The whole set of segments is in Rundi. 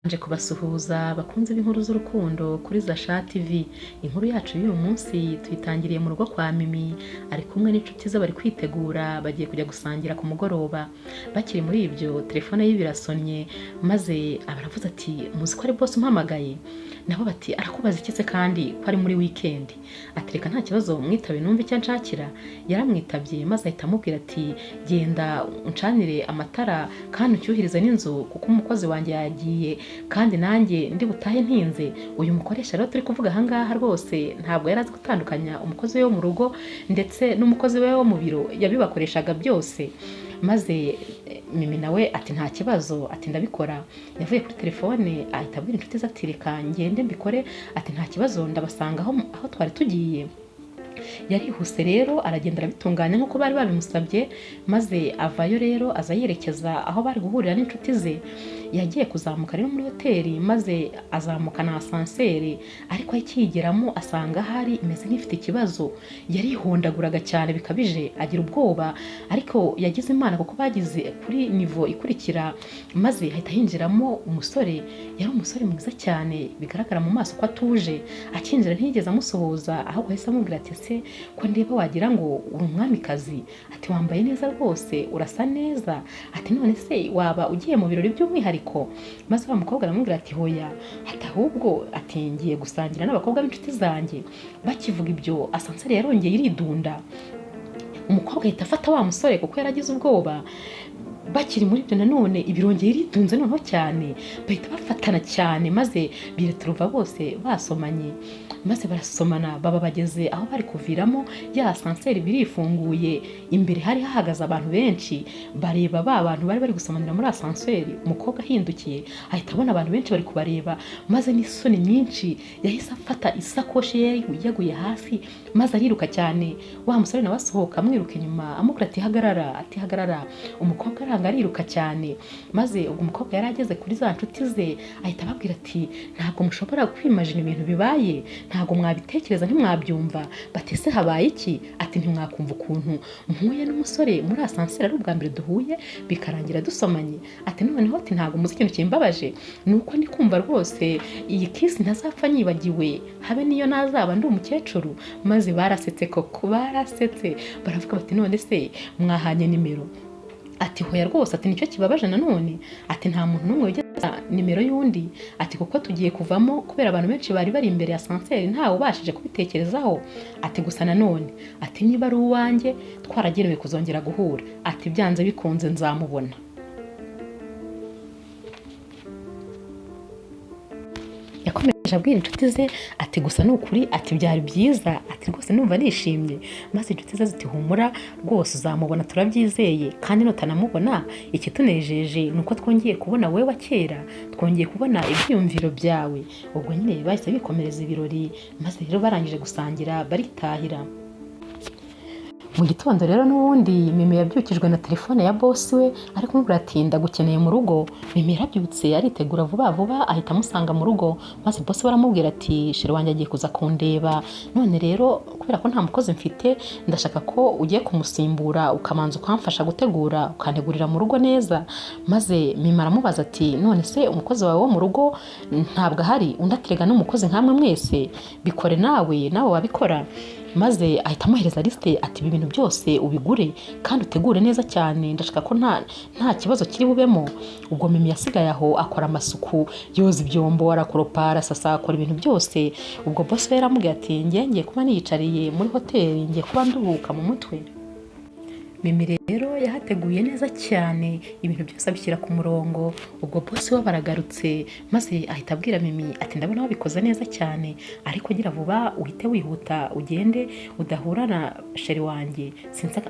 Nje kubasuhuza bakunze b'inkuru z'urukundo kuri Zasha TV. Inkuru yacu y'uyu munsi tuyitangiriye mu rugo kwa Mimi, ari kumwe n'inshuti ze bari kwitegura bagiye kujya gusangira ku mugoroba. Bakiri muri ibyo telefone ye birasonnye, maze abaravuze ati muzi ko ari boss umpamagaye? Nabo bati arakubaza iki se kandi ko ari muri weekend? Ati reka nta kibazo mwitabe numve icyo anshakira. Yaramwitabye maze ahita amubwira ati genda uncanire amatara kandi uncyuhirize n'inzu kuko umukozi wanjye yagiye kandi nanjye ndi butahe ntinze. Uyu mukoresha rero turi kuvuga aha ngaha rwose ntabwo yari azi gutandukanya umukozi we wo mu rugo ndetse n'umukozi we wo mu biro, yabibakoreshaga byose. Maze Mimi nawe ati nta kibazo, ati ndabikora. Yavuye kuri telefone ahita abwira inshuti ze ati reka ngende mbikore, ati nta kibazo ndabasanga aho twari tugiye. Yarihuse rero aragenda arabitunganya nk'uko bari babimusabye, maze avayo rero aza yerekeza aho bari guhurira n'inshuti ze. Yagiye kuzamuka rero muri hoteli, maze azamuka na asanseri, ariko akiyigeramo asanga ahari imeze nk'ifite ikibazo. Yarihondaguraga cyane bikabije, agira ubwoba, ariko yagize Imana kuko bagize kuri nivo ikurikira, maze ahita hinjiramo umusore. Yari umusore mwiza cyane bigaragara mu maso ko atuje. Akinjira ntiyigeze amusuhuza, ahubwo yahise amubwira ati ese ko ndeba wagira ngo uri umwamikazi, ati wambaye neza rwose urasa neza, ati none se waba ugiye mu birori by'umwihariko? Maze wa mukobwa aramubwira ati hoya, ati ahubwo ati ngiye gusangira n'abakobwa b'inshuti zanjye. Bakivuga ibyo asanseri yarongeye iridunda, umukobwa ahita afata wa musore kuko yaragize ubwoba. Bakiri muri ibyo nanone ibirongeye iritunze noneho cyane, bahita bafatana cyane, maze bireturuva bose basomanye, maze barasomana baba bageze aho bari kuviramo. Ya asanseri birifunguye, imbere hari hahagaze abantu benshi bareba ba bantu bari bari gusomanira muri asanseri. Umukobwa ahindukiye ahita abona abantu benshi bari kubareba, maze n'isoni nyinshi yahise afata isakoshi ye yaguye hasi, maze ariruka cyane. Wa musore nawe asohoka amwiruka inyuma amubwira ati hagarara, ati hagarara. Umukobwa aranga ariruka cyane, maze ubwo umukobwa yari ageze kuri za nshuti ze ahita ababwira ati ntabwo mushobora kwimajina ibintu bibaye, ntabwo mwabitekereza, ntimwabyumva. Bati ese habaye iki? Ati ntimwakumva ukuntu mpuye n'umusore muri asanseri ari ubwa mbere duhuye bikarangira dusomanye. Ati noneho ati ntabwo muzi ikintu kimbabaje, ni uko ndi kumva rwose iyi kisi ntazapfa nyibagiwe, habe niyo nazaba ndi umukecuru. Maze barasetse koko, barasetse baravuga bati none se mwahanye nimero? Ati hoya rwose, ati nicyo kibabaje nanone, ati nta muntu n'umwe wigeze nimero y'undi, ati kuko tugiye kuvamo kubera abantu benshi bari bari imbere ya asanseri ntawe ubashije kubitekerezaho. Ati gusa nanone ati niba ari uwanjye twaragenewe kuzongera guhura, ati byanze bikunze nzamubona. Yakomeje abwira inshuti ze ati gusa ni ukuri, ati byari byiza, ati rwose numva nishimye. Maze inshuti ze ziti humura rwose uzamubona turabyizeye, kandi nutanamubona ikitunejeje ni uko twongeye kubona wowe wa kera, twongeye kubona ibyiyumviro byawe. Ubwo nyine bahise bikomereza ibirori, maze rero barangije gusangira baritahira. Mu gitondo rero n'ubundi Mimi yabyukijwe na telefone ya boss we ari kumubwira ati ndagukeneye mu rugo. Mimi yarabyutse aritegura vuba vuba ahita amusanga mu rugo, maze boss we aramubwira ati sheri wanjye agiye kuza kundeba, none rero kubera ko nta mukozi mfite ndashaka ko ugiye kumusimbura ukamanza ukamfasha gutegura ukantegurira mu rugo neza. Maze Mimi aramubaza ati none se umukozi wawe wo mu rugo ntabwo ahari? Undi ati rega n'umukozi nkamwe mwese, bikore nawe, nawe wabikora. Maze ahita amuhereza liste ati ibi bintu byose ubigure kandi utegure neza cyane, ndashaka ko nta kibazo kiri bubemo. Ubwo Mimi yasigaye aho akora amasuku, yoza ibyombo, arakoropa, arasasa, akora ibintu byose. Ubwo boss we yaramubwiye ati ngiye kuba niyicariye muri hoteli, ngiye kuba nduhuka mu mutwe. Mimi rero yahateguye neza cyane ibintu byose abishyira ku murongo. Ubwo boss we baragarutse, maze ahita abwira Mimi ati ndabona wabikoze neza cyane, ariko gira vuba uhite wihuta ugende udahura na sheri wanjye,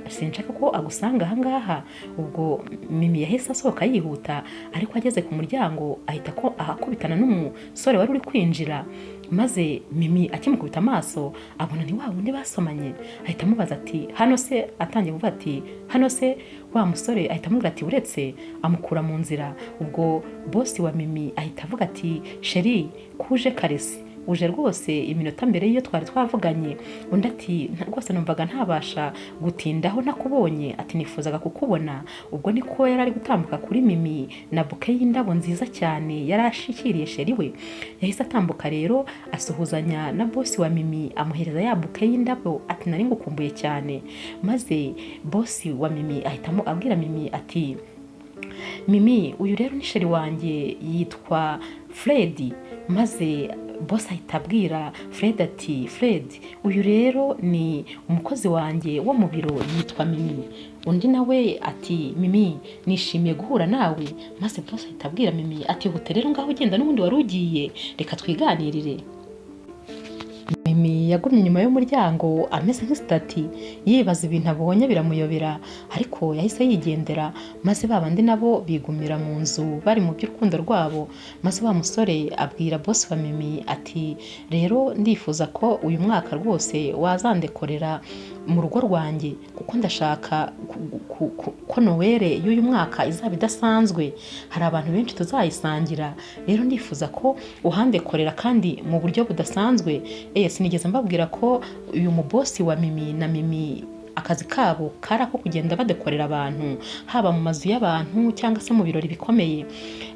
sinshaka ko agusanga aha ngaha. Ubwo Mimi yahise asohoka yihuta, ariko ageze ku muryango ahita ahakubitana n'umusore wari uri kwinjira. Maze Mimi akimukubita amaso abona ni wa wundi basomanye, ahita amubaza ati hano se? Atangiye kuvuga ati hano se? Wa musore ahita amubwira ati uretse, amukura mu nzira. Ubwo boss wa Mimi ahita avuga ati sheri kuje karesi, Uje rwose iminota mbere y'iyo twari twavuganye. Undi ati: "Rwose numvaga ntabasha gutindaho ntakubonye." Ati: "Nifuzaga kukubona." Ubwo niko yari ari gutambuka kuri Mimi na bouquet y'indabo nziza cyane yari ashikiriye chéri we. Yahise atambuka rero, asuhuzanya na boss wa Mimi, amuhereza ya bouquet y'indabo, ati: "Nari ngukumbuye cyane." Maze boss wa Mimi ahitamo abwira Mimi ati: "Mimi, uyu rero ni chéri wanjye, yitwa Fred." Maze boss ahita abwira Fred ati: "Fred, uyu rero ni umukozi wanjye wo mu biro, yitwa Mimi." Undi nawe ati: "Mimi, nishimiye guhura nawe." Maze boss ahita abwira Mimi ati: "Hute rero, ngaho ugenda n'ubundi wari ugiye, reka twiganirire." Mimi yagumye inyuma y'umuryango ameze nk'istatue, yibaza ibintu abonye biramuyobera, ariko yahise yigendera. Maze ba bandi nabo bigumira mu nzu bari mu by'urukundo rwabo. Maze wa musore abwira boss wa Mimi ati: "Rero ndifuza ko uyu mwaka rwose wazandekorera mu rugo rwanjye, kuko ndashaka ko Noël y'uyu mwaka izaba idasanzwe, hari abantu benshi tuzayisangira. Rero ndifuza ko uhandekorera kandi mu buryo budasanzwe." Sinigeze mbabwira ko uyu muboss wa Mimi na Mimi akazi kabo kari ako kugenda badekorera abantu, haba mu mazu y'abantu cyangwa se mu birori bikomeye.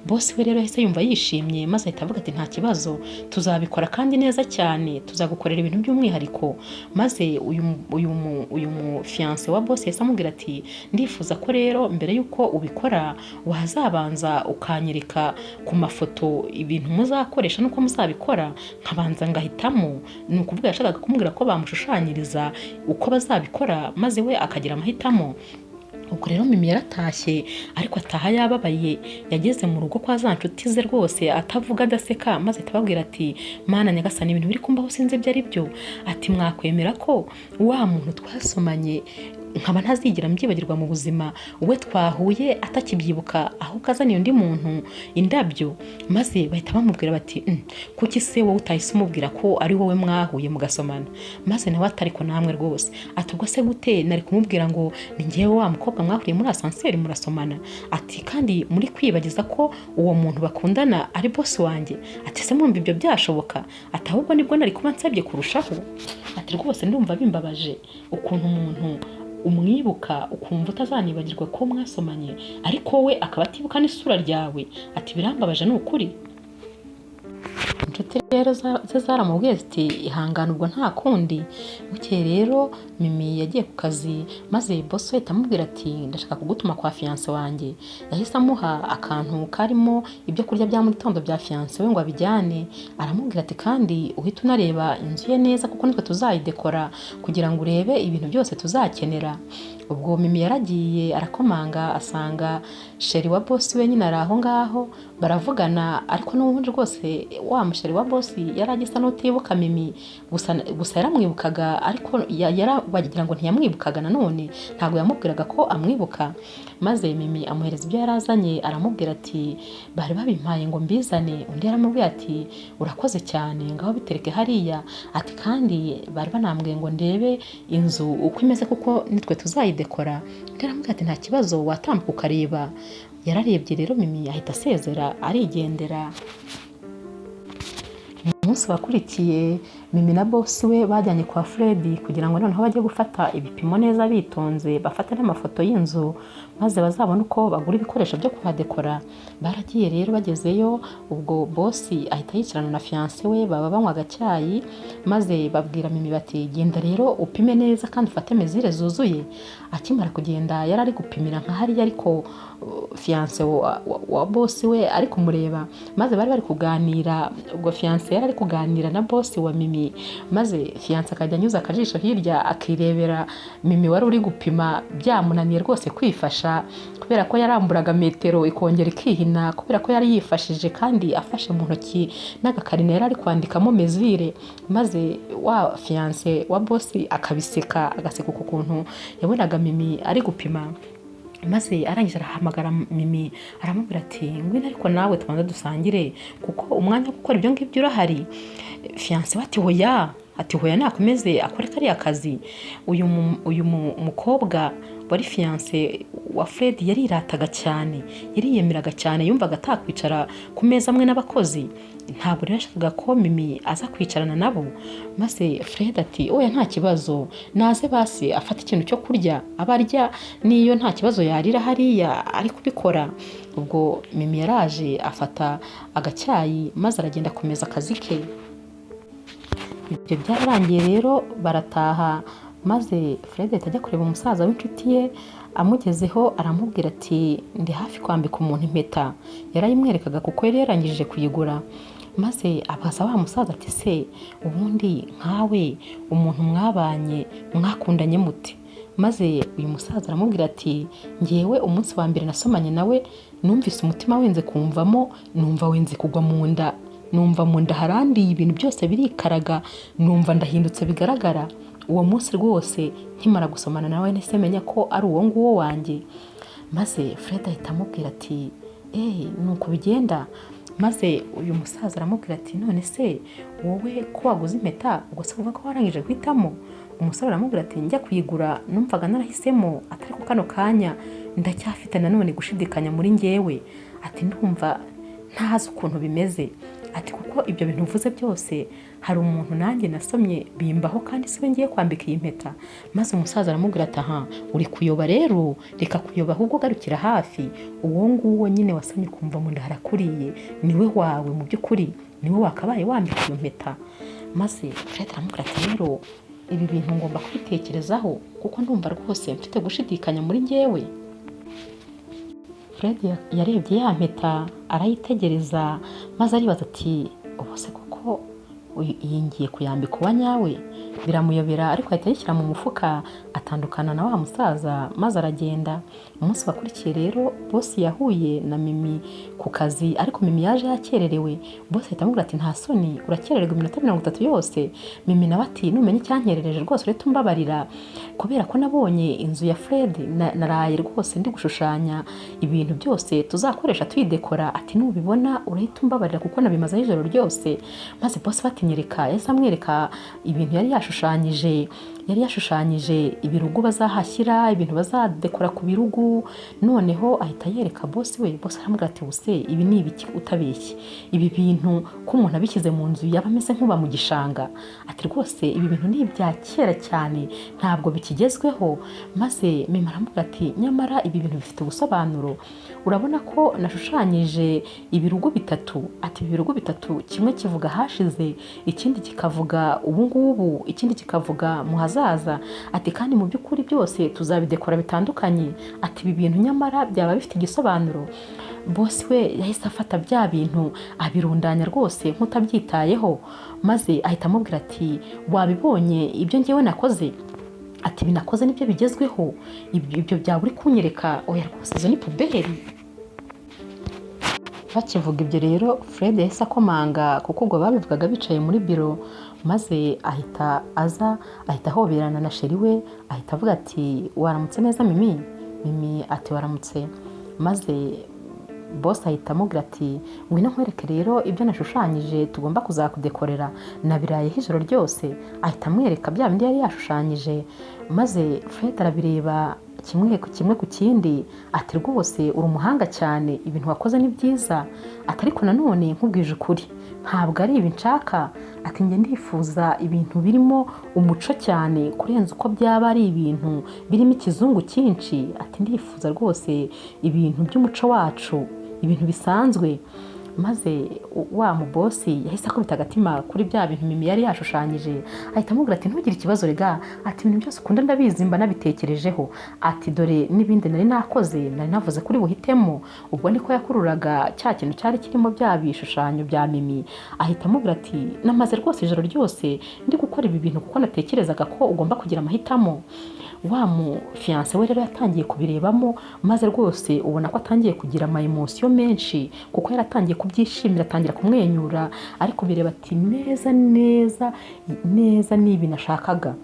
Boss we rero yahise yumva yishimye, maze ahita avuga ati: "Nta kibazo, tuzabikora kandi neza cyane, tuzagukorera ibintu by'umwihariko." Maze uyu mu fiancé wa boss yahise amubwira ati: "Ndifuza ko rero mbere y'uko ubikora wazabanza ukanyereka ku mafoto ibintu muzakoresha n'uko muzabikora, nkabanza ngahitamo." Ni ukuvuga yashakaga kumubwira ko bamushushanyiriza uko bazabikora, maze we akagira amahitamo. Ubwo rero Mimi yaratashye, ariko ataha yababaye. Yageze mu rugo kwa za nshuti ze rwose atavuga, adaseka, maze ahita ababwira ati: "Mana nyagasani, ibintu biri kumbaho sinzi ibyo ari byo." Ati: "Mwakwemera ko wa muntu twasomanye nkaba ntazigera mbyibagirwa mu buzima, we twahuye atakibyibuka, ahubwo azaniye undi muntu indabyo?" Maze bahita bamubwira bati: Kuki se wowe utahise umubwira ko ari wowe mwahuye mugasomana?" Maze nawe ati: "Ariko namwe rwose." Ati: "Ubwo se gute nari kumubwira ngo ni ngewe wa mukobwa mwahuriye muri ascenseur murasomana?" Ati: "Kandi muri kwibagiza ko uwo muntu bakundana ari boss wanjye." Ati: "Se mwumva ibyo byashoboka?" Ati: "Ahubwo nibwo nari kuba nsabye kurushaho." Ati: "Rwose ndumva bimbabaje ukuntu umuntu umwibuka ukumva utazanibagirwa ko mwasomanye, ariko we akaba atibuka n'isura ryawe." Ati: "Birambabaje ni ukuri." Inshuti rero ze zaramubwiye ziti: "Ihangane, ubwo nta kundi." Bukeye rero Mimi yagiye ku kazi, maze boss we ahita amubwira ati: "Ndashaka kugutuma kwa fiancé wanjye." Yahise amuha akantu karimo ibyo kurya bya mu gitondo bya fiancé we ngo abijyane. Aramubwira ati: "Kandi uhite unareba inzu ye neza, kuko nitwe tuzayidekora, kugira ngo urebe ibintu byose tuzakenera." Ubwo Mimi yaragiye, arakomanga, asanga chéri wa boss we nyine ari aho ngaho, baravugana. Ariko n'ubundi rwose wa muchéri wa boss yari agisa n'utibuka Mimi gusa. Gusa yaramwibukaga, ariko wagira ngo ntiyamwibukaga nanone, ntabwo yamubwiraga ko amwibuka. Maze Mimi amuhereza ibyo yari azanye, aramubwira ati: "Bari babimpaye ngo mbizane." Undi yaramubwiye ati: "Urakoze cyane, ngaho bitereke hariya." Ati: "Kandi bari banambwiye ngo ndebe inzu uko imeze, kuko nitwe tuzayidekora." Undi aramubwira ati: "Nta kibazo, watambuka ukareba." Yararebye rero, Mimi ahita asezera arigendera. Umunsi wakurikiye, Mimi na boss we bajyanye kwa Fred kugira ngo noneho bajye gufata ibipimo neza bitonze, bafate n'amafoto y'inzu, maze bazabone uko bagura ibikoresho byo kuhadekora. Baragiye rero, bagezeyo ubwo boss ahita yicarana na fiancé we, baba banywa agacyayi, maze babwira Mimi bati: "Genda rero upime neza kandi ufate mesure zuzuye." Akimara kugenda yari ari gupimira nka hariya, ariko fiancé wa boss we ari kumureba, maze bari bari kuganira. Ubwo fiancé yari ari kuganira na boss wa Mimi, maze fiancé akajya anyuza akajisho hirya akirebera Mimi wari uri gupima byamunaniye rwose kwifasha, kubera ko yaramburaga metero ikongera ikihina, kubera ko yari yifashije kandi afashe mu ntoki n'agakarine yari ari kwandikamo mesure. Maze wa fiancé wa boss akabiseka, agaseka uku kuntu yabonaga Mimi ari gupima. Maze arangije arahamagara Mimi, aramubwira ati: "Ngwino ariko nawe tubanza dusangire, kuko umwanya wo gukora ibyo ngibyo urahari." Fiancé we ati: "Hoya." Ati: "Hoya, nakomeze akore kariya kazi." Uyu mukobwa wari fiancé wa Fred yarirataga cyane, yariyemeraga cyane, yumvaga atakwicara ku meza amwe n'abakozi. Ntabwo rero yashakaga ko Mimi aza kwicarana nabo. Maze Fred ati oya nta kibazo, naze basi afate ikintu cyo kurya aba arya, niyo nta kibazo yarira hariya ari kubikora. Ubwo Mimi yaraje afata agacyayi maze aragenda akomeza akazi ke. Ibyo byararangiye rero barataha, maze Fred ahita ajya kureba umusaza w'inshuti ye. Amugezeho aramubwira ati ndi hafi kwambika umuntu impeta. Yarayimwerekaga kuko yari yarangije kuyigura. Maze abaza wa musaza ati se ubundi nkawe umuntu mwabanye mwakundanye mute? Maze uyu musaza aramubwira ati ngewe umunsi wa mbere nasomanye nawe numvise umutima wenze kumvamo, numva wenze kugwa mu nda, numva mu nda harandiye, ibintu byose birikaraga, numva ndahindutse bigaragara. Uwo munsi rwose nkimara gusomana nawe nahise menya ko ari uwo nguwo wanjye. Maze Fred ahita amubwira ati nuko bigenda. Maze uyu musaza aramubwira ati none se wowe ko waguze impeta ubwo se uvuga ko warangije guhitamo? Umusore aramubwira ati njya kuyigura numvaga narahisemo, atari ko kano kanya ndacyafite nanone gushidikanya muri njyewe. Ati ndumva ntazi ukuntu bimeze. Ati kuko ibyo bintu uvuze byose hari umuntu nanjye nasomye bimbaho kandi siwe ngiye kwambika iyi mpeta. Maze umusaza aramubwira ati aha uri kuyoba rero, reka kuyoba ahubwo garukira hafi, uwo nguwo nyine wasomye ukumva mu nda harakuriye niwe wawe, mu by'ukuri niwe wakabaye wambika iyo mpeta. Maze Fred aramubwira ati rero ibi bintu ngomba kwitekerezaho kuko ndumva rwose mfite gushidikanya muri njyewe. Fred yarebye ya mpeta arayitegereza maze aribaza ati ubu se koko iyi ngiye kuyambika uwa nyawe? Biramuyobera, ariko ahita ayishyira mu mufuka atandukana na wa musaza maze aragenda. Umunsi wakurikiye rero bosi yahuye na Mimi ku kazi, ariko Mimi yaje yakererewe. Bosi ahita amubwira ati nta soni urakerererwa iminota 30 yose. Mimi nawe ati numenya icyankerereje rwose urete umbabarira, kubera ko nabonye inzu ya Fred naraye rwose ndi gushushanya ibintu byose tuzakoresha tuyidekora. Ati nubibona urahita umbabarira kuko nabimazeho ijoro ryose. Maze bosi batinyereka, yahise amwereka ibintu yari yashushanyije, yari yashushanyije ibirugu bazahashyira, ibintu bazadekora ku birugu. Noneho ahita yereka bosi we. Bosi aramubwira ati ubuse ibi ni ibiki utabeshye? Ibi bintu ko umuntu abishyize mu nzu yaba ameze nk'uba mu gishanga. Ati rwose ibi bintu ni ibya kera cyane ntabwo bikigezweho. Maze Mimi aramubwira ati nyamara ibi bintu bifite ubusobanuro, urabona ko nashushanyije ibirugu bitatu. Ati ibi birugu bitatu kimwe kivuga hashize, ikindi kikavuga ubu ngubu, ikindi kikavuga mu hazaza. Ati kandi mu by'ukuri byose tuzabidekora bitandukanye. Ati ibi bintu nyamara byaba bifite igisobanuro. Bosi we yahise afata bya bintu abirundanya rwose nk'utabyitayeho, maze ahita amubwira ati wabibonye ibyo ngewe nakoze? Ati ibi nakoze nibyo bigezweho, ibyo byaba uri kunyereka, oya rwose izo ni puberi. Bakivuga ibyo rero Fred yahise akomanga, kuko ubwo babivugaga bicaye muri biro. Maze ahita aza ahita ahoberana na sheri we, ahita avuga ati waramutse neza Mimi? Mimi ati waramutse. Maze boss ahita amubwira ati ngwino nkwereke rero ibyo nashushanyije tugomba kuzakudekorera, nabirayeho ijoro ryose. Ahita amwereka bya bindi yari yashushanyije. Maze Fred arabireba kimwe ku kindi, ati rwose uri umuhanga cyane, ibintu wakoze ni byiza. Ati ariko nanone nkubwije ukuri ntabwo ari ibi nshaka. Ati njye ndifuza ibintu birimo umuco cyane kurenza uko byaba ari ibintu birimo ikizungu cyinshi. Ati ndifuza rwose ibintu by'umuco wacu, ibintu bisanzwe. Maze wa mubosi yahise akubita agatima kuri bya bintu Mimi yari yashushanyije, ahita amubwira ati ntugire ikibazo rega, ati ibintu byose ukunda ndabizi mba nabitekerejeho, ati dore n'ibindi nari nakoze nari navuze kuri buhitemo. Ubwo niko yakururaga cya kintu cyari kirimo bya bishushanyo bya Mimi, ahita amubwira ati namaze rwose ijoro ryose ndi gukora ibi bintu kuko natekerezaga ko ugomba kugira amahitamo. Wa mu fiance we rero yatangiye kubirebamo, maze rwose ubona ko atangiye kugira ama emotion menshi kuko yaratangiye kubyishimira, atangira kumwenyura, ariko bireba ati neza neza neza ni ibi nashakaga.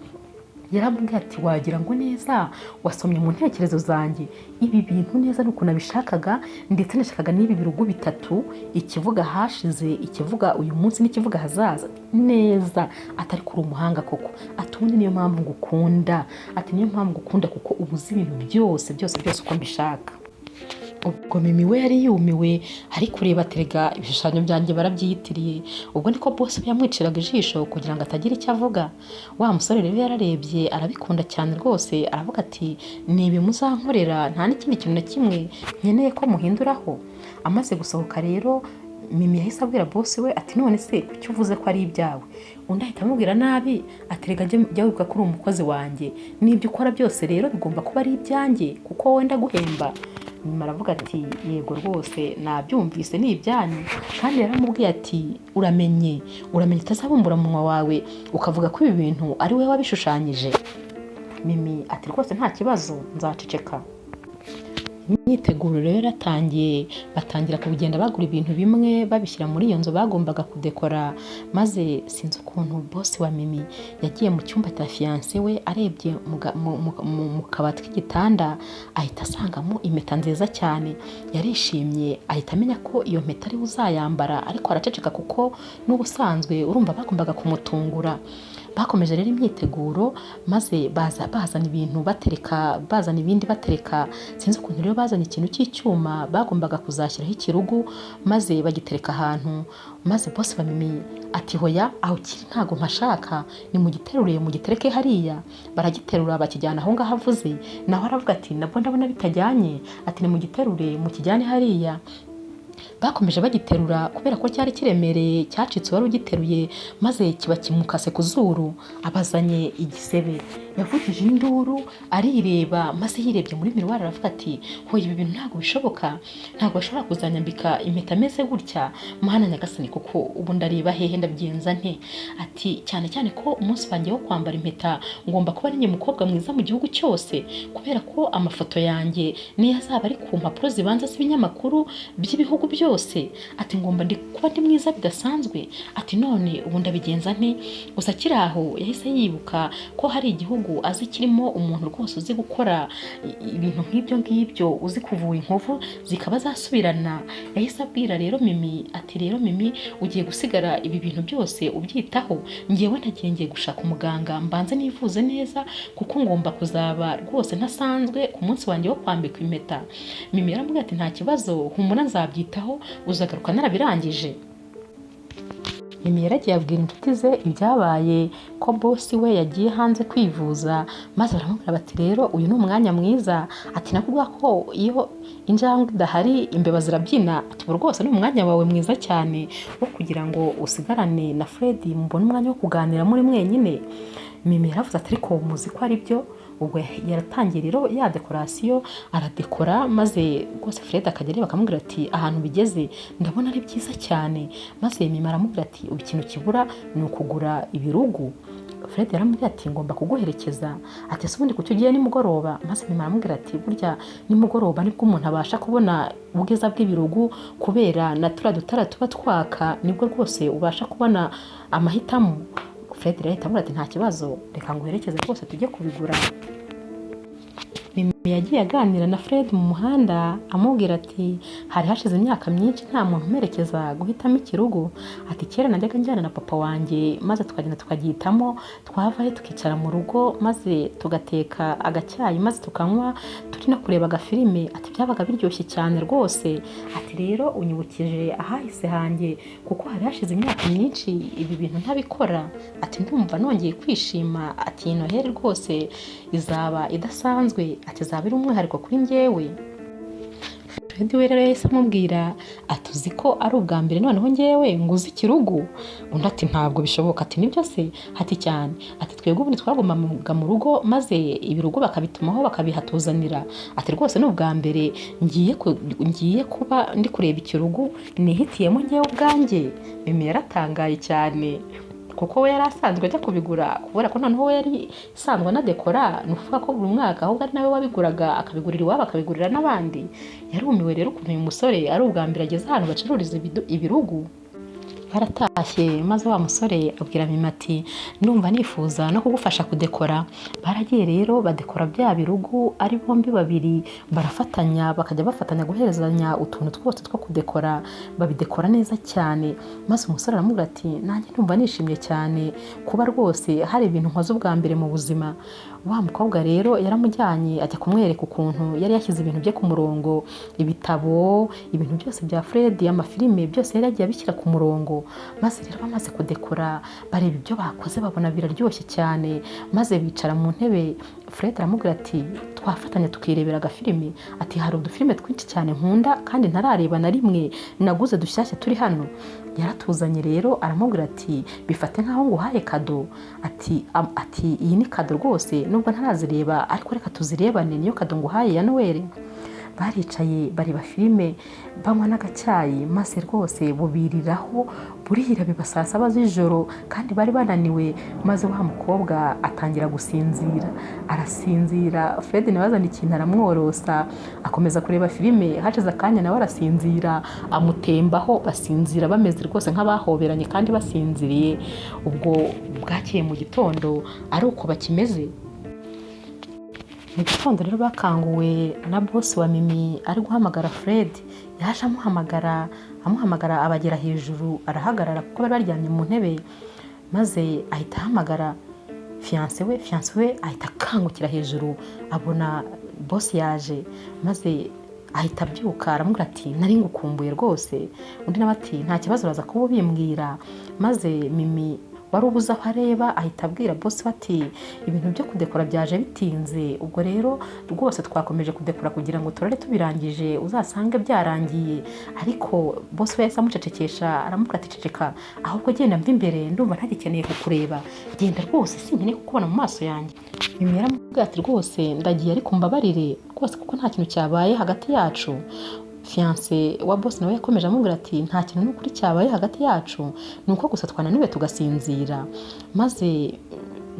Yarambwiye ati wagira ngo neza wasomye mu ntekerezo zanjye, ibi bintu neza ni ukuntu nabishakaga, ndetse nashakaga n'ibi birugu bitatu, ikivuga hashize, ikivuga uyu munsi n'ikivuga hazaza neza. Atari kuri umuhanga koko, ati ubundi niyo mpamvu ngukunda, ati niyo mpamvu ngukunda kuko ubuze ibintu byose byose byose uko mbishaka. Ubwo Mimi we yari yumiwe ari kureba aterega ibishushanyo byanjye barabyiyitiriye. Ubwo niko boss yamwiciraga ijisho kugira ngo atagira icyo avuga. Wa musore rero yararebye arabikunda cyane rwose, aravuga ati ni ibi muzankorera, nta n'ikindi kintu na kimwe nkeneye ko muhinduraho. Amaze gusohoka rero Mimi yahise abwira boss we ati none se kuki uvuze ko ari ibyawe? Undi ahita amubwira nabi ati rega jya wibuka ko uri umukozi wanjye, n'ibyo ukora byose rero bigomba kuba ari ibyanjye kuko wowe ndaguhemba. Mimi aravuga ati yego rwose nabyumvise ni ibyanyu. Kandi yaramubwiye ati uramenye, uramenye utazabumbura umunwa wawe ukavuga ko ibi bintu ari wowe wabishushanyije. Mimi ati rwose nta kibazo nzaceceka. Imyiteguro rero yaratangiye, batangira kugenda bagura ibintu bimwe babishyira muri iyo nzu bagombaga kudekora. Maze sinzi ukuntu boss wa Mimi yagiye mu cyumba cya fiancé we, arebye mu kabati k'igitanda ahita asangamo impeta nziza cyane. Yarishimye ahita amenya ko iyo mpeta ariwe uzayambara, ariko araceceka kuko n'ubusanzwe urumva bagombaga kumutungura. Bakomeje rero imyiteguro, maze baza bazana ibintu batereka, bazana ibindi batereka. Sinzi ukuntu rero bazanye ikintu cy'icyuma bagombaga kuzashyiraho ikirugu, maze bagitereka ahantu. Maze boss wa Mimi ati hoya aho kiri ntago mpashaka, ni mugiterure mugitereke hariya. Baragiterura bakijyana aho ngaho avuze, naho aravuga ati nabwo ndabona bitajyanye, ati ni mugiterure mukijyane hariya. Bakomeje bagiterura kubera ko cyari kiremereye, cyacitse uwari ugiteruye, maze kiba kimukase ku zuru, abazanye igisebe. Yavugije induru arireba, maze yirebye muri miroir aravuga ati hoya ibi bintu ntabwo bishoboka, ntabwo bashobora kuzanyambika impeta ameze gutya, Mana nyagasani, kuko ubu ndareba hehe, ndabigenza nte? Ati cyane cyane ko umunsi wanjye wo kwambara impeta ngomba kuba ari njye mukobwa mwiza mu gihugu cyose, kubera ko amafoto yanjye niyo azaba ari ku mpapuro zibanza z'ibinyamakuru by'ibihugu byose. Ati ngomba ndi kuba ndi mwiza bidasanzwe. Ati none ubu ndabigenza nte? Gusa akiri aho yahise yibuka ko hari igihugu azi kirimo umuntu rwose uzi gukora ibintu nk'ibyo ngibyo, uzi kuvura inkovu zikaba zasubirana. Yahise abwira rero Mimi ati rero Mimi ugiye gusigara ibi bintu byose ubyitaho, ngewe nagiye ngiye gushaka umuganga mbanze nivuze neza, kuko ngomba kuzaba rwose ntasanzwe ku munsi wanjye wo kwambikwa impeta. Mimi yaramubwiye ati nta kibazo, humura nzabyitaho, uzagaruka narabirangije. Mimi yaragiye abwira inshuti ze ibyabaye, ko boss we yagiye hanze kwivuza, maze baramubwira bati rero uyu ni umwanya mwiza, ati nakuvuga ko iyo injangwe idahari imbeba zirabyina, ati ubu rwose ni umwanya wawe mwiza cyane wo kugira ngo usigarane na Fred mubone umwanya wo kuganira muri mwenyine. Mimi yaravuze ati ariko muzi ko ari byo. Ubwo yaratangiye rero ya dekorasiyo aradekora, maze rwose Fred akajya areba akamubwira ati ahantu bigeze ndabona ari byiza cyane. Maze Mimi aramubwira ati ubu ikintu kibura ni ukugura ibirugu. Fred yaramubwira ati ngomba kuguherekeza, ati ese ubundi kuki ugiye nimugoroba? Maze Mimi aramubwira ati burya nimugoroba nibwo umuntu abasha kubona ubwiza bw'ibirugu, kubera na turiya dutara tuba twaka nibwo rwose ubasha kubona amahitamo. Fred rero ahita amubwira ati nta kibazo, reka nguherekeze rwose tujye kubigura. Mimi yagiye aganira na Fred mu muhanda amubwira ati hari hashize imyaka myinshi nta muntu umperekeza guhitamo ikirugu, ati kera najyaga njyana na papa wanjye maze tukagenda tukagihitamo, twavayo tukicara mu rugo maze tugateka agacyayi maze tukanywa turi no kureba agafilime, ati byabaga biryoshye cyane rwose, ati rero unyibukije ahahise hanjye kuko hari hashize imyaka myinshi ibi bintu ntabikora, ati ndumva nongeye kwishima, ati iyi Noheli rwose izaba idasanzwe, ati izaba ari umwihariko kuri njyewe. Fred we rero yahise amubwira ati uzi ko ari ubwa mbere noneho njyewe nguze ikirugu? Undi ati ntabwo bishoboka, ati nibyo se? Ati cyane, ati twebwe ubundi twagumaga mu rugo maze ibirugu bakabitumaho bakabihatuzanira, ati rwose ni ubwa mbere ngiye kuba ndi kureba ikirugu nihitiyemo njyewe ubwanjye. Mimi yaratangaye cyane kuko we yari asanzwe ajya kubigura, kubera ko noneho we yari isanzwe anadekora, ni ukuvuga ko buri mwaka ahubwo ari nawe wabiguraga akabigurira iwabo akabigurira n'abandi. Yarumiwe rero ukuntu uyu musore ari ubwa mbere ageze ahantu bacururiza ibirugu. Baratashye maze wa musore abwira Mimi ati ndumva nifuza no kugufasha kudekora. Baragiye rero badekora bya birugu ari bombi babiri, barafatanya bakajya bafatanya guherezanya utuntu twose two kudekora, babidekora neza cyane. Maze umusore aramubwira ati nanjye ndumva nishimye cyane kuba rwose hari ibintu nkoze ubwa mbere mu buzima. Wa mukobwa rero yaramujyanye ajya kumwereka ukuntu yari yashyize ibintu bye ku murongo, ibitabo, ibintu byose bya Fred, amafilime, byose yari yagiye abishyira ku murongo. Maze rero bamaze kudekora bareba ibyo bakoze babona biraryoshye cyane, maze bicara mu ntebe. Fred aramubwira ati twafatanya tukirebera agafilime, ati hari udufilime twinshi cyane nkunda kandi ntarareba na rimwe naguze dushyashya turi hano. Yaratuzanye rero aramubwira ati bifate nkaho nguhaye kado, ati iyi ni kado rwose nubwo ntarazireba ariko reka tuzirebane, niyo kado nguhaye ya Noel. Baricaye bareba filime banywa n'agacyayi, maze rwose bubiriraho burira biba saa saba z'ijoro kandi bari bananiwe. Maze wa mukobwa atangira gusinzira, arasinzira. Fred nawe azana ikintu aramworosa, akomeza kureba filime. Hashize akanya nawe arasinzira, amutembaho, basinzira bameze rwose nk'abahoberanye kandi basinziriye. Ubwo bwakeye mu gitondo ari uko bakimeze. Mu gitondo rero bakanguwe na bosi wa Mimi ari guhamagara Fred. Yaje amuhamagara abagera hejuru arahagarara kuko bari baryamye mu ntebe, maze ahita ahamagara fiancé we ahita akangukira hejuru abona bosi yaje, maze ahita abyuka aramubwira ati nari ngukumbuye rwose. Undi nawe ati nta kibazo uraza kuba ubimbwira. Maze Mimi wari ubuze aho areba ahita abwira bosi we ati ibintu byo kudekora byaje bitinze, ubwo rero rwose twakomeje kudekora kugira ngo turare tubirangije uzasange byarangiye. Ariko bosi we yahise amucecekesha aramubwira ati ceceka, ahubwo genda mva imbere ndumva ntagikeneye kukureba, genda rwose sinkeneye kukubona mu maso yanjye. Mimi yaramubwira ati rwose ndagiye ariko mbabarire rwose kuko nta kintu cyabaye hagati yacu. Fiancé wa bosi nawe yakomeje amubwira ati nta kintu n'ukuri cyabaye hagati yacu, ni uko gusa twananiwe tugasinzira. Maze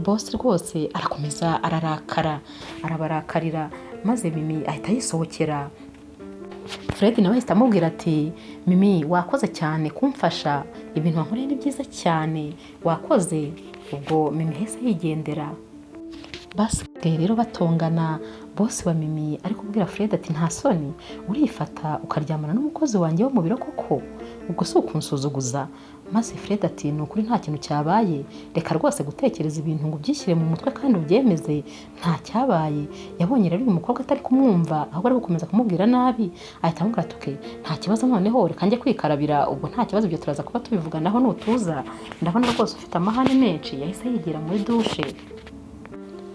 bosi rwose arakomeza ararakara, arabarakarira, maze Mimi ahita yisohokera. Fred nawe ahita amubwira ati Mimi wakoze cyane kumfasha, ibintu wankoreye ni byiza cyane, wakoze. Ubwo Mimi yahise yigendera. Basigaye rero batongana, bosi wa Mimi ari kubwira Fred ati nta soni urifata ukaryamana n'umukozi wanjye wo mu biro koko, ubwo si ukunsuzuguza? Maze Fred ati ni ukuri nta kintu cyabaye, reka rwose gutekereza ibintu ngo ubyishyire mu mutwe kandi ubyemeze, nta cyabaye. Yabonye rero uyu mukobwa atari kumwumva ahubwo ari gukomeza kumubwira nabi, ahita amubwira ati okay, nta kibazo noneho reka njye kwikarabira, ubwo nta kibazo ibyo turaza kuba tubivuganaho nutuza, ndabona rwose ufite amahane menshi. Yahise yigira muri dushe.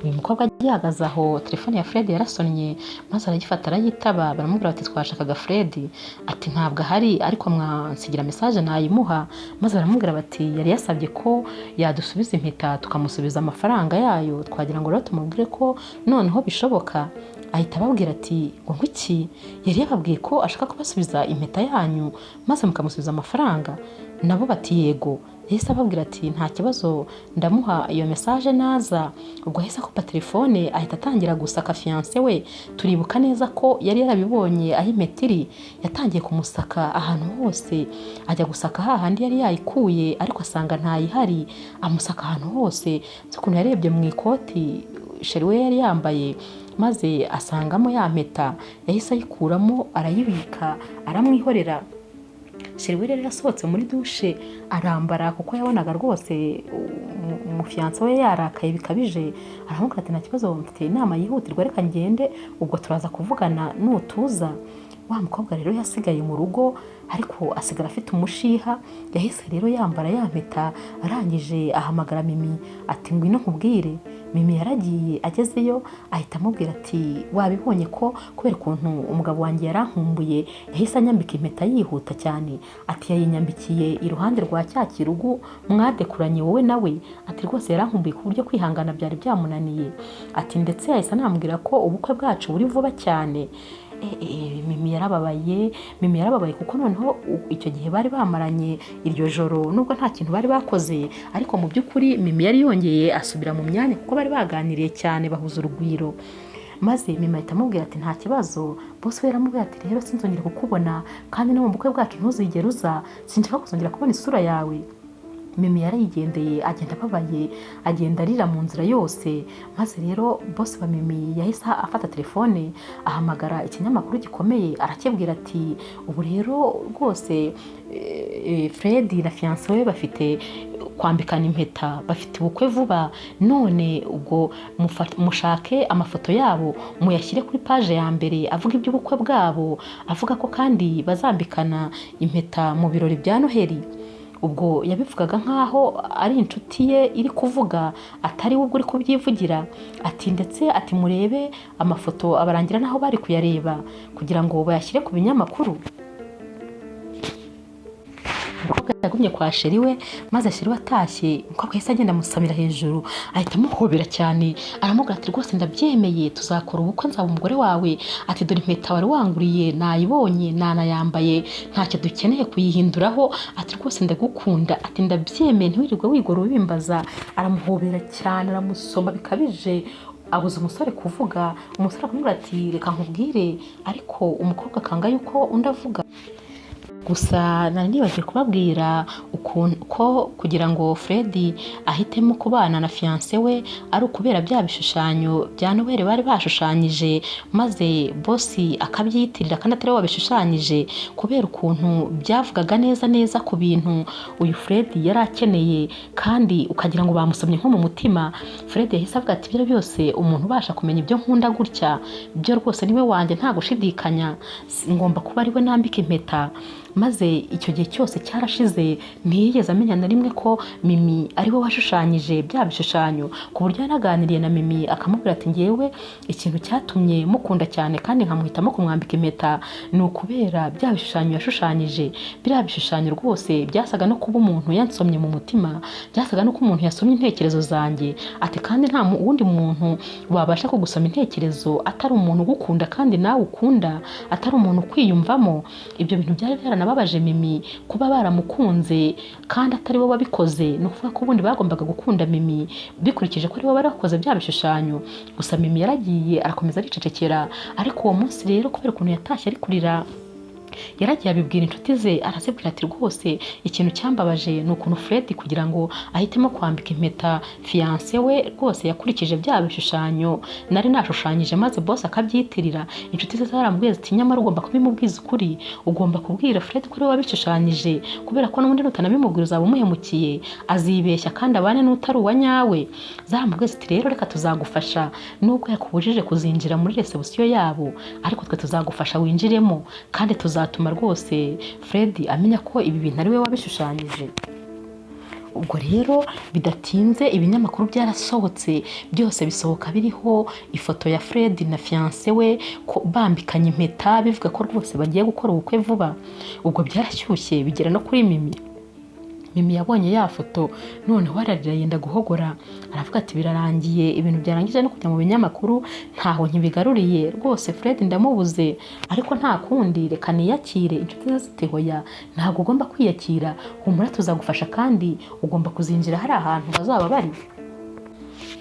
Uyu mukobwa agihagaze aho telefone ya Fred yarasonnye, maze arayifata arayitaba. Baramubwira bati twashakaga Fred. Ati ntabwo ahari ariko mwansigira message nayimuha. Maze baramubwira bati yari yasabye ko yadusubiza impeta tukamusubiza amafaranga yayo, twagira ngo rero tumubwire ko noneho bishoboka. Ahita ababwira ati ngo ngwiki, yari yababwiye ko ashaka kubasubiza impeta yanyu maze mukamusubiza amafaranga? Nabo bati yego. Yahise ababwira ati nta kibazo ndamuha iyo message naza. Ubwo yahise akupa telefone ahita atangira gusaka fiancé we. Turibuka neza ko yari yarabibonye aho impeta iri, yatangiye kumusaka ahantu hose, ajya gusaka hahandi yari yayikuye ariko asanga ntayihari, amusaka ahantu hose. Nzi ukuntu yarebye mu ikoti chéri we yari yambaye, maze asangamo ya mpeta, yahise ayikuramo arayibika aramwihorera. Chéri we rero yasohotse muri dushe arambara kuko yabonaga rwose umufiancé we yarakaye bikabije, aramubwira ati nta kibazo mfite inama yihutirwa reka ngende, ubwo turaza kuvugana nutuza. Wa mukobwa rero yasigaye mu rugo ariko asigara afite umushiha. Yahise rero yambara ya mpeta arangije ahamagara Mimi ati ngwino nkubwire. Mimi yaragiye agezeyo ahita amubwira ati wabibonye ko kubera ukuntu umugabo wanjye yarankumbuye yahise anyambika impeta yihuta cyane, ati yayinyambikiye iruhande rwa cya kirugu mwadekuranye wowe nawe, ati rwose yarankumbuye ku buryo kwihangana byari byamunaniye, ati ndetse yahise anambwira ko ubukwe bwacu buri vuba cyane. Mimi yarababaye, Mimi yarababaye kuko noneho icyo gihe bari bamaranye iryo joro nubwo nta kintu bari bakoze, ariko mu by'ukuri Mimi yari yongeye asubira mu myanya kuko bari baganiriye cyane bahuza urugwiro. Maze Mimi ahita amubwira ati nta kibazo. Bosi we yaramubwira ati rero sinzongera kukubona, kandi no mu bukwe bwacu ntuzigere uza, sinshaka kuzongera kubona isura yawe. Mimi yarayigendeye, agenda ababaye, agenda arira mu nzira yose. Maze rero bosi wa Mimi yahise afata telefone ahamagara ikinyamakuru gikomeye, arakibwira ati ubu rero rwose Fred na fiancé we bafite kwambikana impeta, bafite ubukwe vuba, none ubwo mushake amafoto yabo muyashyire kuri paje ya mbere avuga iby'ubukwe bwabo, avuga ko kandi bazambikana impeta mu birori bya Noheli. Ubwo yabivugaga nkaho ari inshuti ye iri kuvuga, atari we ubwo uri kubyivugira. Ati ndetse ati murebe amafoto abarangira naho bari kuyareba kugira ngo bayashyire ku binyamakuru. Umukobwa yagumye kwa sheri we, maze sheri we atashye umukobwa yahise agenda amusamira hejuru, ahita amuhobera cyane, aramubwira ati rwose ndabyemeye, tuzakora ubukwe, nzaba umugore wawe. Ati dore impeta wari wanguriye nayibonye, nanayambaye, ntacyo dukeneye kuyihinduraho. Ati rwose ndagukunda, ati ndabyemeye, ntiwirirwe wigora ubimbaza. Aramuhobera cyane, aramusoma bikabije, abuza umusore kuvuga. Umusore akamubwira ati reka nkubwire, ariko umukobwa akanga yuko undi avuga. Gusa nari nibagiwe kubabwira ukuntu ko kugira ngo Fred ahitemo kubana na fiancé we ari ukubera bya bishushanyo bya Noheli bari bashushanyije, maze bosi akabyiyitirira kandi atari we wabishushanyije, kubera ukuntu byavugaga neza neza ku bintu uyu Fred yari akeneye, kandi ukagira ngo bamusomye nko mu mutima. Fred yahise avuga ati ibyo byose umuntu ubasha kumenya ibyo nkunda gutya byo rwose niwe wanjye, nta gushidikanya, ngomba kuba ari we nambika impeta. Maze icyo gihe cyose cyarashize ntiyigeze amenya na rimwe ko Mimi ari we washushanyije bya bishushanyo, ku buryo yanaganiriye na Mimi akamubwira ati ngewe ikintu cyatumye mukunda cyane kandi nkamuhitamo kumwambika impeta ni ukubera bya bishushanyo yashushanyije. Biriya bishushanyo rwose byasaga no kuba umuntu yansomye mu mutima, byasaga no kuba umuntu yasomye intekerezo zanjye. Ati kandi nta wundi muntu wabasha kugusoma intekerezo atari umuntu ugukunda kandi nawe ukunda, atari umuntu ukwiyumvamo. Ibyo bintu byari byaranababaje Mimi kuba baramukunze kandi atari bo wabikoze. Ni ukuvuga ko ubundi bagombaga gukunda Mimi bikurikije ko ari bo bari bakoze bya bishushanyo. Gusa Mimi yaragiye arakomeza aricecekera. Ariko uwo munsi rero kubera ukuntu yatashye ari kurira, yaragiye abibwira inshuti ze, arazibwira ati rwose ikintu cyambabaje ni ukuntu Fred kugira ngo ahitemo kwambika impeta fiancé we rwose yakurikije bya bishushanyo nari nashushanyije, maze boss akabyitirira. Inshuti ze zaramubwiye ziti nyamara ugomba kubimubwiza ukuri, ugomba kubwira Fred ko ari we wabishushanyije, kubera ko n'ubundi nutanabimubwira uzaba umuhemukiye, azibeshya kandi abane n'utari uwa nyawe. Zaramubwiye ziti rero reka tuzagufasha, nubwo yakubujije kuzinjira muri reception yabo, ariko twe tuzagufasha winjiremo, kandi tuzatuma rwose Fred amenya ko ibi bintu ari we wabishushanyije. Ubwo rero bidatinze ibinyamakuru byarasohotse byose, bisohoka biriho ifoto ya Fred na fiancé we ko bambikanye impeta, bivuga ko rwose bagiye gukora ubukwe vuba. Ubwo byarashyushye bigera no kuri Mimi. Mimi yabonye ya foto noneho ararira yenda guhogora, aravuga ati birarangiye, ibintu byarangije no kujya mu binyamakuru, ntaho nkibigaruriye rwose, Fred ndamubuze, ariko nta kundi reka niyakire. Inshuti ze ziti hoya, ntabwo ugomba kwiyakira, humura tuzagufasha kandi ugomba kuzinjira hari ahantu bazaba bari.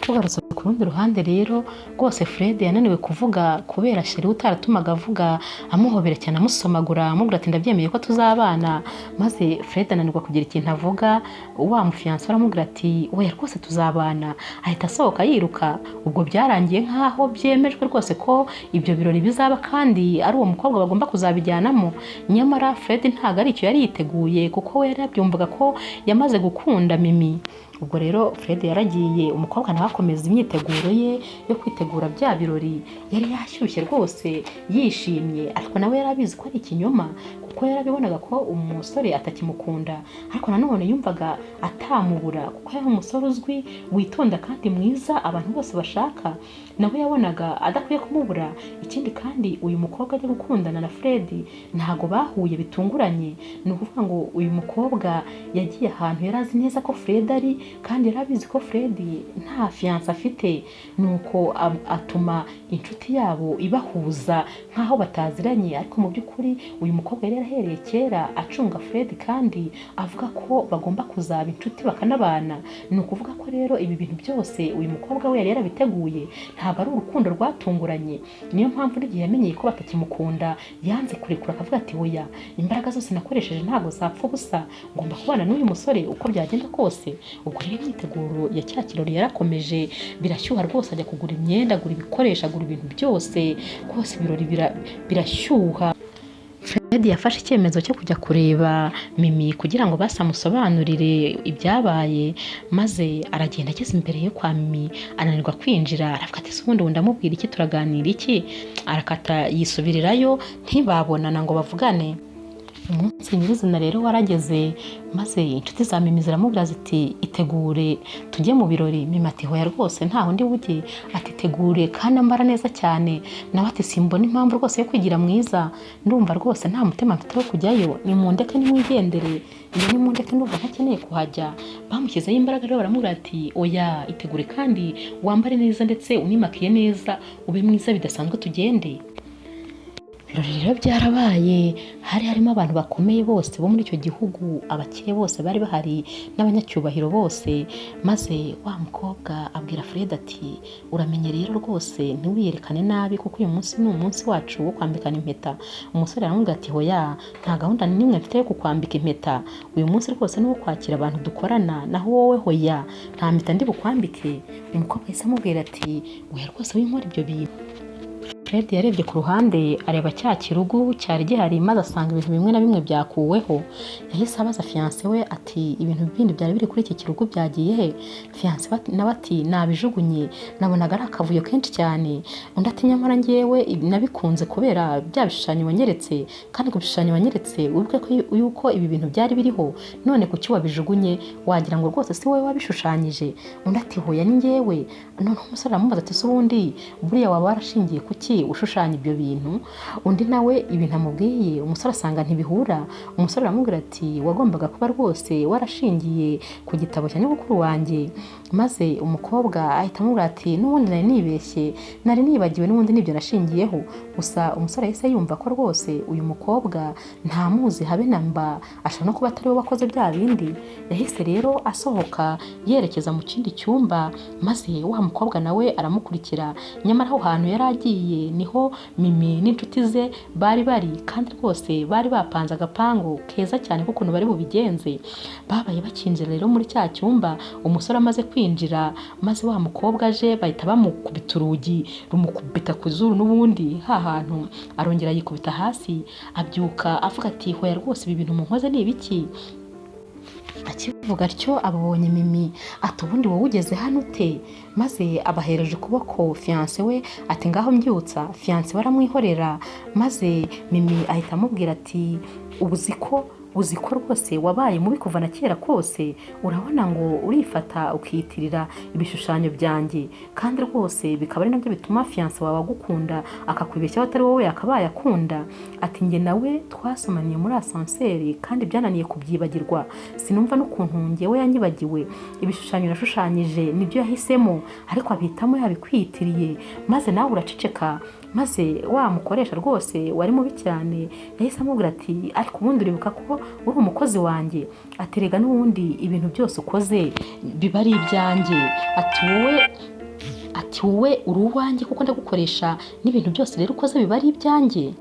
Tugarutse ku rundi ruhande rero, rwose Fred yananiwe kuvuga kubera sheri utaratumaga avuga, amuhobera cyane, amusomagura, amubwira ati ndabyemeye ko tuzabana. Maze Fred ananirwa kugira ikintu avuga. Wa mufiancé aramubwira ati oya rwose tuzabana, ahita asohoka yiruka. Ubwo byarangiye nk'aho byemejwe rwose ko ibyo birori bizaba kandi ari uwo mukobwa bagomba kuzabijyanamo. Nyamara Fred ntabwo ari icyo yari yiteguye, kuko we yari yabyumvaga ko yamaze gukunda Mimi. Ubwo rero Fred yaragiye, umukobwa nawe akomeza imyiteguro ye yo kwitegura bya birori. Yari yashyushye rwose yishimye, ariko nawe yari abizi ko ari ikinyoma, kuko yarabibonaga ko umusore atakimukunda, ariko nanone yumvaga atamubura kuko yari umusore uzwi, witonda kandi mwiza, abantu bose bashaka. Nawe yabonaga adakwiye kumubura. Ikindi kandi uyu mukobwa ajya gukundana na Fred ntago bahuye bitunguranye. Ni ukuvuga ngo uyu mukobwa yagiye ahantu yari azi neza ko Fred ari, kandi yari abizi ko Fred nta fiancé afite, nuko atuma inshuti yabo ibahuza nk'aho bataziranye, ariko mu by'ukuri uyu mukobwa yari yarahereye kera acunga Fred kandi avuga ko bagomba kuzaba inshuti bakanabana. Ni ukuvuga ko rero ibi bintu byose uyu mukobwa we yari yarabiteguye, ntabwo ari urukundo rwatunguranye. Niyo mpamvu n'igihe yamenyeye ko batakimukunda yanze kurekura, akavuga ati oya, imbaraga zose nakoresheje ntabwo zapfa ubusa, ngomba kubana n'uyu musore uko byagenda kose. Ubwo rero imyiteguro ya cya kirori yarakomeje, birashyuha rwose, ajya kugura imyenda, agura ibikoresho, agura ibintu byose rwose, ibirori birashyuha. Fred yafashe icyemezo cyo kujya kureba Mimi kugira ngo basi amusobanurire ibyabaye, maze aragenda ageze imbere yo kwa Mimi ananirwa kwinjira, aravuga ati ese ubundi ndamubwira iki, turaganira iki? Arakata yisubirirayo, ntibabonana ngo bavugane. Umunsi nyirizina rero warageze, maze inshuti za Mimi ziramubwira ziti itegure tujye mu birori. Mimi ati hoya rwose ntaho ndi bujye, ati tegure kandi ambara neza cyane. Nawe ati simbona impamvu rwose yo kwigira mwiza, ndumva rwose nta mutima mfite wo kujyayo, nimundeke nimwigendere, njye nimundeke ndumva ntakeneye kuhajya. Bamushyizeho imbaraga rero baramubwira ati oya itegure kandi wambare neza ndetse unimakiye neza, ube mwiza bidasanzwe tugende. Ibirori rero byarabaye, hari harimo abantu bakomeye bose bo muri icyo gihugu, abakire bose bari bahari n'abanyacyubahiro bose. Maze wa mukobwa abwira Fred ati uramenye rero rwose ntiwiyerekane nabi, kuko uyu munsi ni umunsi wacu wo kwambikana impeta. Umusore aramubwira ati hoya, nta gahunda n'imwe mfite yo kukwambika impeta, uyu munsi rwose ni uwo kwakira abantu dukorana, naho wowe hoya nta mpeta ndi bukwambike. Umukobwa yahise amubwira ati oya rwose winkora ibyo bintu. Fred yarebye ku ruhande areba cya kirugu cyari gihari, maze asanga ibintu bimwe na bimwe byakuweho. Yahise abaza fiancé we ati ibintu bindi byari biri kuri iki kirugu byagiye he? Fiancé nawe ati nabijugunye, nabonaga ari akavuyo kenshi cyane. Undi ati nyamara njyewe nabikunze kubera bya bishushanyo wanyeretse, kandi ku bishushanyo wanyeretse wibuke ko yuko ibi bintu byari biriho, none kuki wabijugunye? Wagira ngo rwose si wowe wabishushanyije. Undi ati hoya ni njyewe. Noneho umusore aramubaza ati se ubundi buriya waba warashingiye kuki ushushanya ibyo bintu? Undi nawe ibintu amubwiye umusore asanga ntibihura. Umusore aramubwira ati wagombaga kuba rwose warashingiye ku gitabo cya nyogokuru wanjye. Maze umukobwa ahita amubwira ati n'ubundi nari nibeshye, nari nibagiwe, n'ubundi nibyo nashingiyeho. Gusa umusore yahise yumva ko rwose uyu mukobwa ntamuzi habe na mba, ashobora no kuba atari we wakoze bya bindi. Yahise rero asohoka yerekeza mu kindi cyumba, maze wa mukobwa nawe aramukurikira. Nyamara aho hantu yari agiye niho Mimi n'inshuti ze bari bari, kandi rwose bari bapanze agapangu keza cyane k'ukuntu bari bubigenze. Babaye bakinjira rero muri cya cyumba, umusore amaze kwinjira, maze wa mukobwa aje bahita bamukubita urugi, rumukubita ku zuru n'ubundi ha hantu, arongera yikubita hasi, abyuka avuga ati hoya rwose ibi bintu munkoze ni ibiki? Akivuga atyo ababonye Mimi ati ubundi wowe ugeze hano ute? Maze abahereje ukuboko fiancé we ati ngaho mbyutsa. Fiancé we aramwihorera, maze Mimi ahita amubwira ati uzi ko rwose wabaye mubi kuva na kera kose, urabona ngo urifata ukiyitirira ibishushanyo byanjye, kandi rwose bikaba ari nabyo bituma fiancé wawe agukunda akakwibeshyaho atari wowe yakabaye akunda. Ati njye nawe twasomaniye muri ascenseur kandi byananiye kubyibagirwa, sinumva n'ukuntu njyewe yanyibagiwe. Ibishushanyo nashushanyije nibyo yahisemo, ariko abihitamo yabikwitiriye, maze nawe uraceceka. Maze wa mukoresha rwose wari mubi cyane yahise amubwira ati ariko ubundi uribuka ko uri umukozi wanjye? Ati rega n'ubundi ibintu byose ukoze biba ari ibyanjye, ati wowe uri uwanjye kuko ndagukoresha, n'ibintu byose rero ukoze biba ari ibyanjye.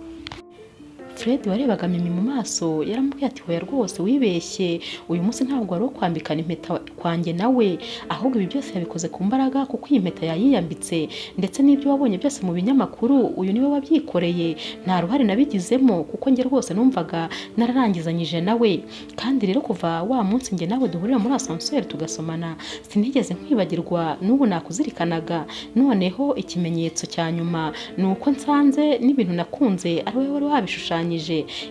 Fred warebaga Mimi mu maso yaramubwiye ati hoya rwose wibeshye, uyu munsi ntabwo wari uwo kwambikana impeta kwanjye nawe, ahubwo ibi byose yabikoze ku mbaraga kuko iyi mpeta yayiyambitse, ndetse n'ibyo wabonye byose mu binyamakuru uyu niwe wabyikoreye, nta ruhare nabigizemo kuko njye rwose numvaga nararangizanyije nawe. Kandi rero kuva wa munsi njye nawe duhurira muri ascenseur tugasomana sinigeze nkwibagirwa, n'ubu nakuzirikanaga. Noneho ikimenyetso cya nyuma ni uko nsanze n'ibintu nakunze ari wowe wari wabishushanyije,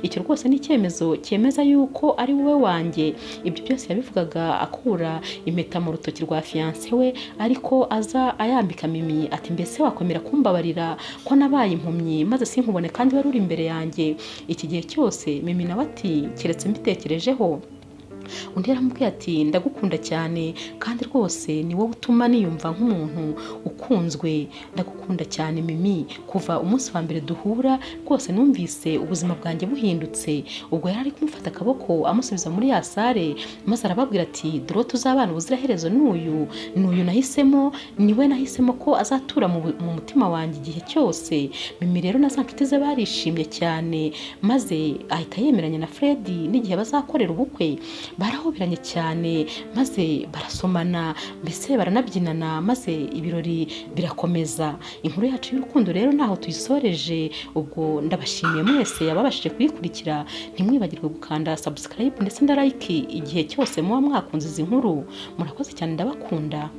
icyo rwose ni icyemezo cyemeza yuko ari wowe wanjye. Ibyo byose yabivugaga akura impeta mu rutoki rwa fiancé we, ariko aza ayambika Mimi ati mbese wakwemera kumbabarira ko nabaye impumyi maze sinkubone kandi wari uri imbere yanjye iki gihe cyose? Mimi nawe ati keretse mbitekerejeho. Undi yaramubwiye ati ndagukunda cyane kandi rwose ni wowe utuma niyumva nk'umuntu ukunzwe, ndagukunda cyane Mimi, kuva umunsi wa mbere duhura rwose numvise ubuzima bwanjye buhindutse. Ubwo yari ari kumufata akaboko amusubiza muri ya sare, maze arababwira ati dore tuzabana ubuziraherezo n'uyu, n'uyu nahisemo, niwe nahisemo ko azatura mu mutima wanjye igihe cyose. Mimi rero na za nshuti ze barishimye cyane, maze ahita yemeranya na Fred n'igihe bazakorera ubukwe. Barahoberanye cyane maze barasomana, mbese baranabyinana, maze ibirori birakomeza. Inkuru yacu y'urukundo rero ntaho tuyisoreje. Ubwo ndabashimiye mwese ababashije kuyikurikira, ntimwibagirwe gukanda subscribe ndetse na like igihe cyose muba mwakunze izi nkuru. Murakoze cyane, ndabakunda.